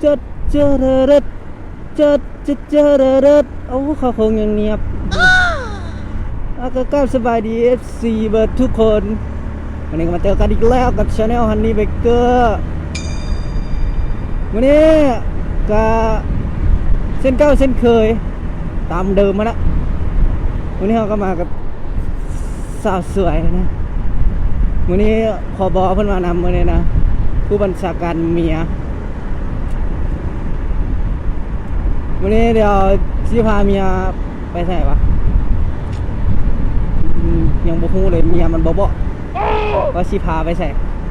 ຈັດຈະເຣເຣດ ຈັດຈະຈະເຣເຣດ ໂອ້ ເຂົ້າໂຄ້ງຍັງນຽບ. ອາ ກະກາບສະບາຍດີ ເອັຟຊີ ເບິດທຸກຄົນ. ວັນນີ້ກໍມາເຈີກັນອີກແລ້ວກັບ Channel Honey Biker. ມື້ນີ້ກະເຊັ່ນເກົ່າເຊັ່ນເຄີຍ ຕາມເດີມຫັ້ນລະ. ມື້ນີ້ເຮົາກໍມາກັບ ສາວສວຍນະ. ມື້ນີ້ ຜບ ເພິ່ນມານຳມື້ນີ້ນະ ຜູ້ບັນຊາການເມຍ. ມື້ນີ້ດຽວຊິພາເມຍໄປໃສວະ? ອືມ ຍັງບໍ່ຮູ້ເລີຍ ເມຍມັນບໍ່ບອກວ່າຊິພາໄປໃສ.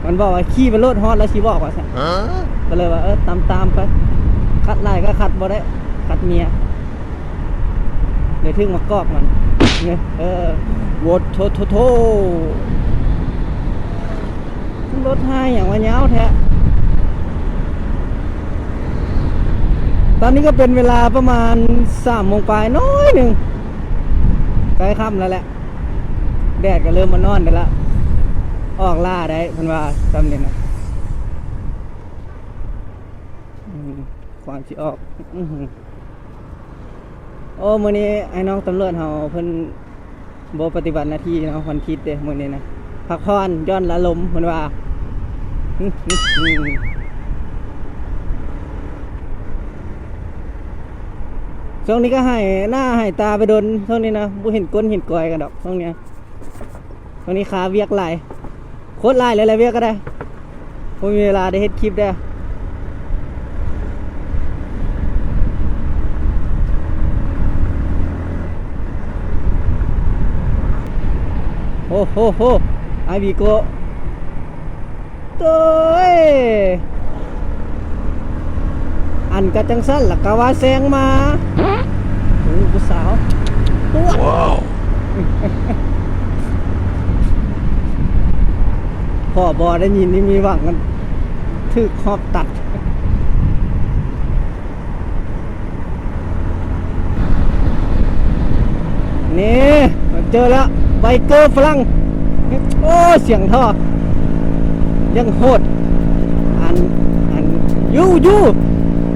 ມັນບອກວ່າຂີ່ໄປໂລດ ຮອດແລ້ວຊິບອກວ່າຊັ້ນ. ກໍເລີຍວ່າ ເອີ ຕາມໆໄປ. ຂັດຫຼາຍກໍຂັດບໍ່ໄດ້ ຂັດເມຍ. ເດີນເຖິງມາກອກມັນ ເອີ ໂຫວດ ໂທ ໂທ ໂທ ລົດຫາຫຍັງວ່າຍາວແທ້. ຕອນນີ້ກໍເປັນເວລາປະມານສາມໂມງປາຍໜ້ອຍໜຶ່ງ ໃກ້ຄ່ຳແລ້ວແຫຼະ ແດດກໍເລີ່ມມານອນໄດ້ລະ. ອອກລ່າໄດ້ເພິ່ນວ່າຊ່ຳນີ້ນະ. ອືມ ຄວັນຊິອອກ. ອື ໂອ້ ມື້ນີ້ໄອ້ນ້ອງຕຳຫຼວດເຮົາເພິ່ນບໍ່ປະຕິບັດໜ້າທີ່ເນາະ ວັນທິດເດ້ມື້ນີ້ນະ ພັກຜ່ອນຢ່ອນອາລົມເພິ່ນວ່າ. ຊ່ວງນີ້ກໍຫາຍໜ້າຫາຍຕາໄປດົນ ຊ່ວງນີ້ນະ ບໍ່ເຫັນກົ້ນເຫັນກອຍກັນດອກຊ່ວງນີ້. ວັນນີ້ຄາວຽກຫຼາຍ ໂຄດຫຼາຍເລີຍແຫຼະ ວຽກກໍໄດ້ ບໍ່ມີເວລາໄດ້ເຮັດຄລິບເດ້. ໂອ້ໂຫໂຫ ອາຍວີໂກ ໂຕຍ ອັນກະຈັ່ງຊັ້ນລະກະວ່າແຊງມາ. ໂອ້ ຜູ້ສາວ ຕົວະ ວ້າວ ພໍບໍ່ໄດ້ຍິນນີ້ມີຫວັງກັນ ຖືກຮອບຕັດ. ນີ້ ເຈີແລ້ວ ໄບເກີຝຣັ່ງ. ໂອ້ ສຽງທໍ່ ຍັງໂຫດ. ອັນ ອັນ ຢູ່ ຢູ່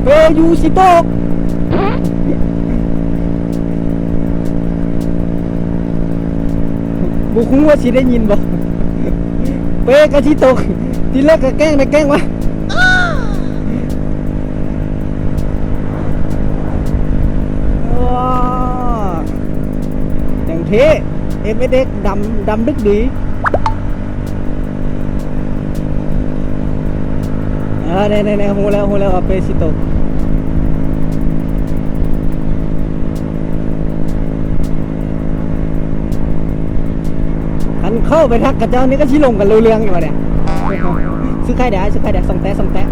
ເປຢູ່ຊິໂຕກ. ບໍ່ຮູ້ວ່າຊິໄດ້ຍິນບໍ່ ເປກະຊິຕົກ. ທີແລກກະແກ້ງໄດ້ແກ້ງວ່າ ຢ່າງເທ່ ເອັມເອັສເອັກ ດຳ ດຳດຶກດີ. ເອີ ແນ່ໆໆ ຮູ້ແລ້ວ ຮູ້ແລ້ວວ່າເປຊິໂຕ. ຄັນເຂົ້າໄປທັກເຂົາເຈົ້ານີ້ກໍຊິລົມກັນຮູ້ເລື່ອງຢູ່ວະເດ. ຊື້ໄຂ່ເດ ຊື້ໄຂ່ເດ ສອງແຕະ ສອງແຕະ.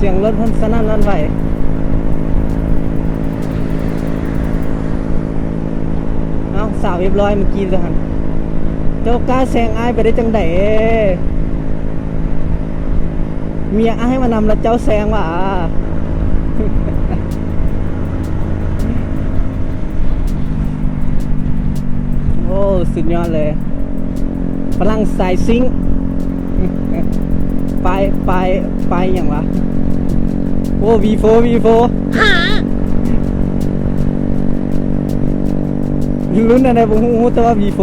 ສຽງລົດເພິ່ນສະໜັ່ນຫວັ່ນໄຫວ. ເອົ້າ ສາວຮຽບຮ້ອຍມື້ກີ້ຊະຫັ້ນ. ເຈົ້າກ້າແຊງອ້າຍໄປໄດ້ຈັ່ງໃດ? ເມຍອ້າຍມານຳລະເຈົ້າແຊງຫວາ? ໂອ້ ສຸດຍອດເລີຍ. ຝຣັ່ງສາຍຊິງ ປາຍ ປາຍ ປາຍຫຍັງວະ? ໂອ້ ວີໂຟ ວີໂຟ ລຸ້ນອັນໃດບໍ່ຮູ້ ຮູ້ແຕ່ວ່າວີໂຟ.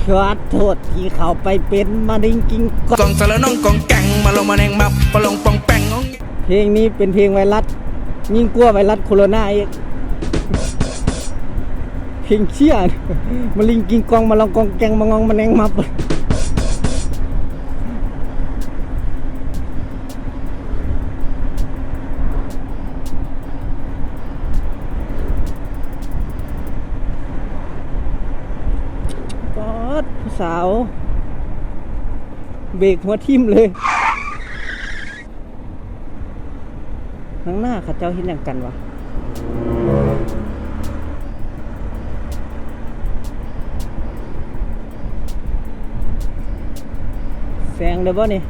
ຂໍໂທດທີ່ເຂົ້າໄປເປັນມະລິງກິງກອງ ກອງສະລະໜອງກອງແກງ ມາລອງມາແນງມັບ ປະລອງປອງແປງ. ເພງນີ້ເປັນເພງໄວຣັສ ຍິ່ງກວ່າໄວຣັສໂຄໂຣນາອີກ. ເພງເຊຍ ມະລິງກິງກອງ ມາລອງກອງແກງ ມາງອງມາແນງມັບ. ປາດ ຜູ້ສາວ ເບກຫົວຖິ້ມເລີຍ. ທາງໜ້າເຂົາເຈົ້າເຮັດຫຍັງກັນວະ? ແຊງໄດ້ບໍ່ນີ້?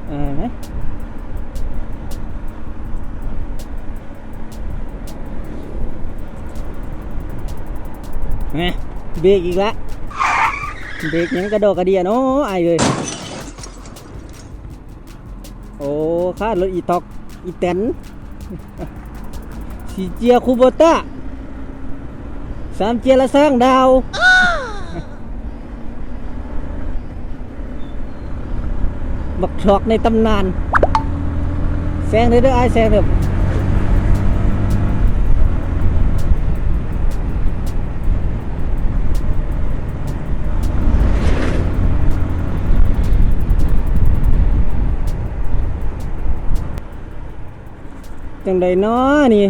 ເອີ ແໝ ເບຣກອີກລະ ເບຣກຫຍັງກະດໍກະເດຍເນາະອ້າຍເອີຍ. ໂອ້ ຄາດລົດອີຕ໋ອກ ອີແຕນ ສີ່ເຈຍຄູໂບຕາ ສາມເຈຍລະສ້າງດາວ. ບັກທຣອກໃນຕຳນານ ແຊງເດີ ເດີອ້າຍ ແຊງເດີ. ຈັ່ງໃດເນາະນີ້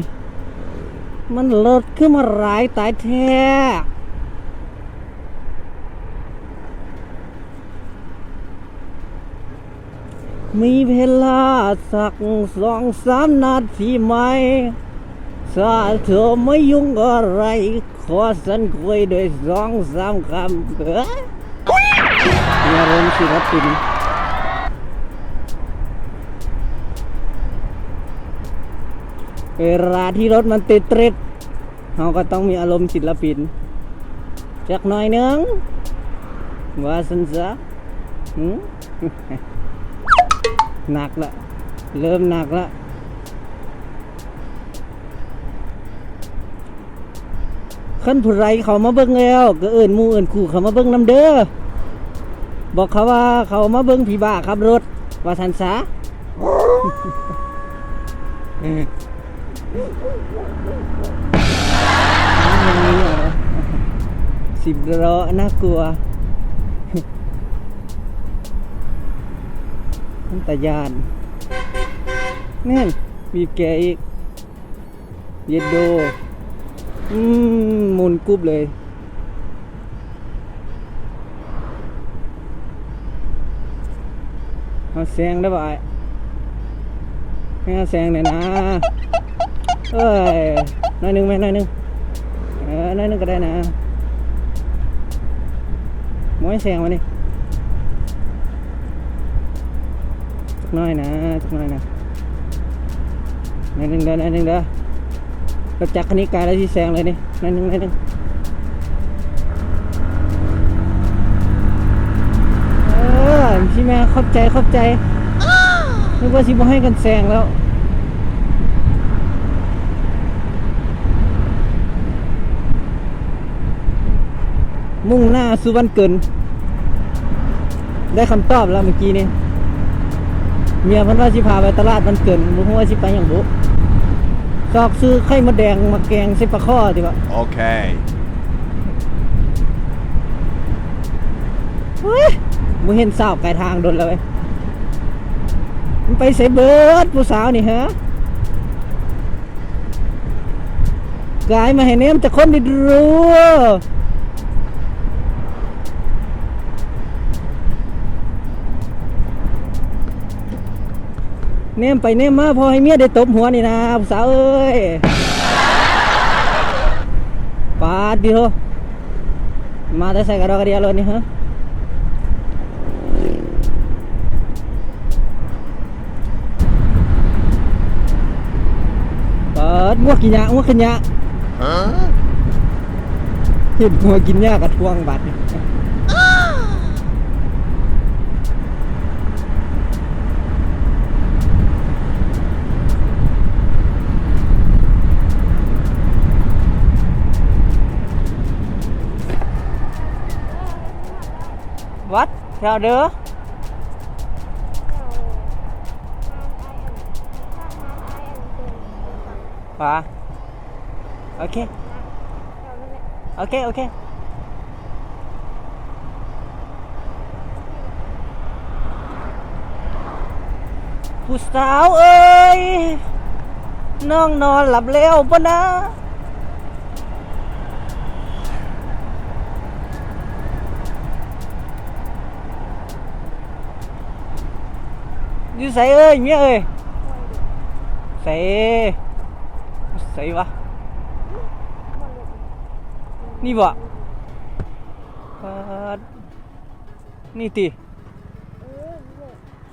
ມັນລົດຄືມາຫຼາຍຕາຍແທ້. ມີເວລາສັກສອງສາມນາທີໄໝ? ຖ້າເທາບໍ່ຫຍຸ້ງອະໄລ ຂໍສັນຄຸຍດ້ວຍສອງສາມຄຳ. ເອີຍ ອາລົມສິລະປິນ ເວລາທີ່ລົດມັນຕິດເຕຣັດ ເຮົາກໍຕ້ອງມີອາລົມສິລະປິນຈັກໜ້ອຍໜຶ່ງ ວ່າຊັ້ນຊະ. ຫື ໜັກລະ ເລີ່ມໜັກລະ. ຄັນຜູ້ໃດເຂົ້າມາເບິ່ງແລ້ວ ກໍເອີ້ນໝູ່ເອີ້ນຄູ່ເຂົ້າມາເບິ່ງນຳເດີ. ບອກເຂົາວ່າເຂົ້າມາເບິ່ງຜີບ້າຂັບລົດ ວ່າຊັ້ນຊະ. ສິບລໍ້ໜ້າກົວ ມັນຕາຢ້ານ. ນັ້ນ ບີບແກອີກ. ເຢັດໂດ ອືມ ໝູນກຸບເລີຍ. ເຮົາແຊງໄດ້ບໍ່ອ້າຍ? ໃຫ້ເຮົາແຊງແດ່ນາ. ເອີຍ ໜ້ອຍໜຶ່ງແມ່ ໜ້ອຍໜຶ່ງ. ເອີ ໜ້ອຍໜຶ່ງກໍໄດ້ນາ. ບໍ່ໃຫ້ແຊງວະນີ້? ຈັກໜ້ອຍນາ ຈັກໜ້ອຍນາ. ໜ້ອຍໜຶ່ງເດີ ໜ້ອຍໜຶ່ງເດີ. ລົດຈັກຄັນນີ້ກາຍແລ້ວຊິແຊງເລີຍນີ້. ໜ້ອຍໜຶ່ງ ໜ້ອຍໜຶ່ງ. ເອີ ຊິແມ່ນ ຂອບໃຈ ຂອບໃຈ. ນຶກວ່າຊິບໍ່ໃຫ້ກັນແຊງແລ້ວ. ມຸ່ງໜ້າສູ່ບ້ານເກີນ. ໄດ້ຄຳຕອບແລ້ວມື້ກີ້ນີ້. ເມຍເພິ່ນວ່າຊິພາໄປຕະຫຼາດບ້ານເກີນ ບໍ່ຮູ້ວ່າຊິໄປຫຍັງບຸ. ຊອກຊື້ໄຂ່ມົດແດງມາແກງໃສ່ປາຄໍ່ຕິວະ. ໂອເຄ. ເຮີ້ຍ ບໍ່ເຫັນສາວກາຍທາງດົນແລ້ວເວີຍ. ມັນໄປໃສເບິດຜູ້ສາວນີ້ຫາ? ກາຍມາໃຫ້ແນມຈັກຄົນດີດູ. ແນມໄປແນມມາ ພໍໃຫ້ເມຍໄດ້ຕົບຫົວນີ້ນາ ຜູ້ສາວເອີຍ. ປາດຕິໂທ. ມາແຕ່ໃສກະດອກກະເດຍລົດນີ້ເຮີ. ເປີດ ງົວກິນຫຍ້າ ງົວກິນຫຍ້າ. ຮະ? ເຫັນງົວກິນຫຍ້າກະທວງບາດນີ້. What? Tell the ປາ ໂອເຄ ໂອເຄ ໂອເຄ. ຜູ້ສາວເອີຍ ນ້ອງນອນຫຼັບແລ້ວບໍ່ນາ? ຢູ່ໃສເອີຍ ເມຍເອີຍ? ໃສ ໃສວະ? ນີ້ບໍ່? ປາດ ນີ້ຕິ?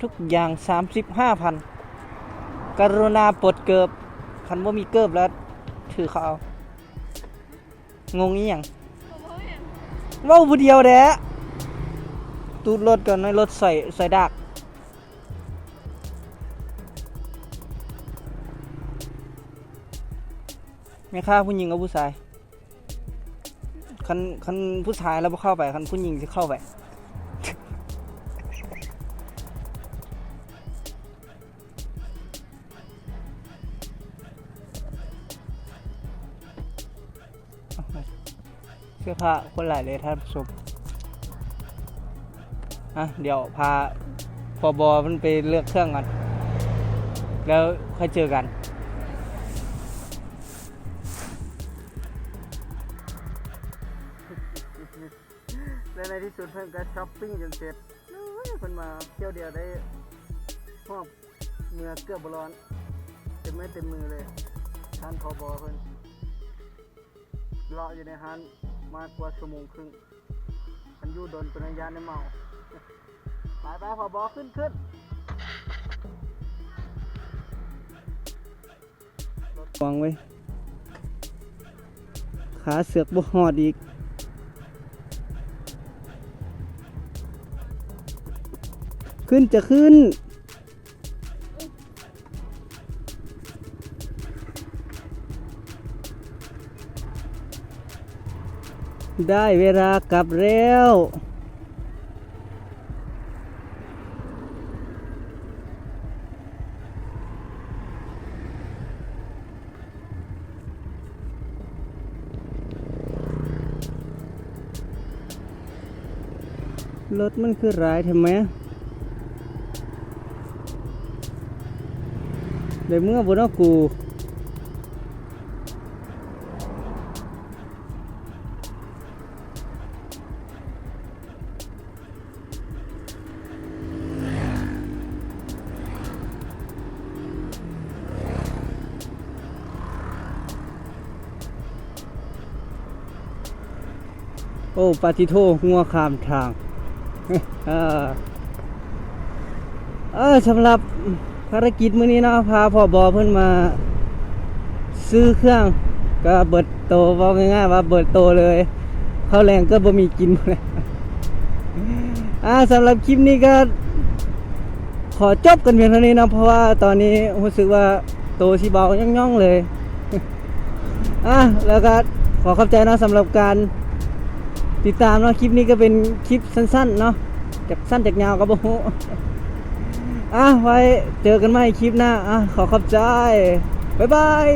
ທຸກຢ່າງສາມສິບຫ້າພັນ ກະລຸນາປົດເກີບ ຄັນບໍ່ມີເກີບແລ້ວຖືເຂົາເອົາ. ງົງອີ່ຫຍັງ? ເວົ້າຜູ້ດຽວແດ່. ຕູດລົດກ່ອນ ໃນລົດໃສ່ ໃສ່ດາກ. ແມ່ຄ້າຜູ້ຍິງກັບຜູ້ຊາຍ? ຄັນ ຄັນຜູ້ຊາຍລະບໍ່ເຂົ້າໄປ ຄັນຜູ້ຍິງຊິເຂົ້າໄປ. ເສື້ອຜ້າຄົນຫຼາຍເລີຍທ່ານຜູ້ຊົມ. ອ່ະ ດຽວພາ ພ.ບ. ເພິ່ນໄປເລືອກເຄື່ອງກ່ອນ ແລ້ວຄ່ອຍເຈີກັນ. ແລະ ໃນທີ່ສຸດເພິ່ນກໍຊັອບປິງຈົນເສັດ. ໂອ້ຍ ເພິ່ນມາຖ້ຽວດຽວໄດ້ຮອບເມືອເກືອບບໍ່ລອດ ເຕັມໄມ້ເຕັມມືເລີຍ. ທ່ານ ພ.ບ. ເພິ່ນເລາະຢູ່ໃນຮ້ານມາກວ່າຊົ່ວໂມງຄຶ່ງ. ຄັນຢູ່ດົນເປັນຍານໄດ້ເມົາ. ໄປໆ ພ.ບ. ຂຶ້ນໆ. ຫວັງເວີຍ ຂາເສືອກບໍ່ຮອດອີກ. ຂຶ້ນ ຈະຂຶ້ນ. ໄດ້ເວລາກັບແລ້ວ. ລົດມັນຄືຫຼາຍແທ້ແມະ. ໄດ້ເມືອບໍ່ເນາະກູ? ໂອ້ ປາຕິໂທ ງົວຂ້າມທາງ. ເອີ ເອີ ສຳລັບພາລະກິດມື້ນີ້ເນາະ ພາ ພ.ບ. ເພິ່ນມາຊື້ເຄື່ອງ ກໍເບິດໂຕ ເວົ້າງ່າຍໆວ່າເບິດໂຕເລີຍ. ເຂົ້າແລງກໍບໍ່ມີກິນ. ອ່າ ສຳລັບຄລິບນີ້ກໍຂໍຈົບກັນພຽງເທົ່ານີ້ເນາະ ເພາະວ່າຕອນນີ້ຮູ້ສຶກວ່າໂຕຊິເບົາຍ່ອງໆເລີຍ. ອ່າ ແລ້ວກໍຂໍຂອບໃຈເນາະ ສຳລັບການຕິດຕາມເນາະ. ຄລິບນີ້ກໍເປັນຄລິບສັ້ນໆເນາະ ຈັກສັ້ນຈັກຍາວກໍບໍ່ຮູ້. ອ່າ ໄວ້ເຈີກັນໃໝ່ຄລິບໜ້າ. ອ່າ ຂໍຂອບໃຈ. ບາຍບາຍ.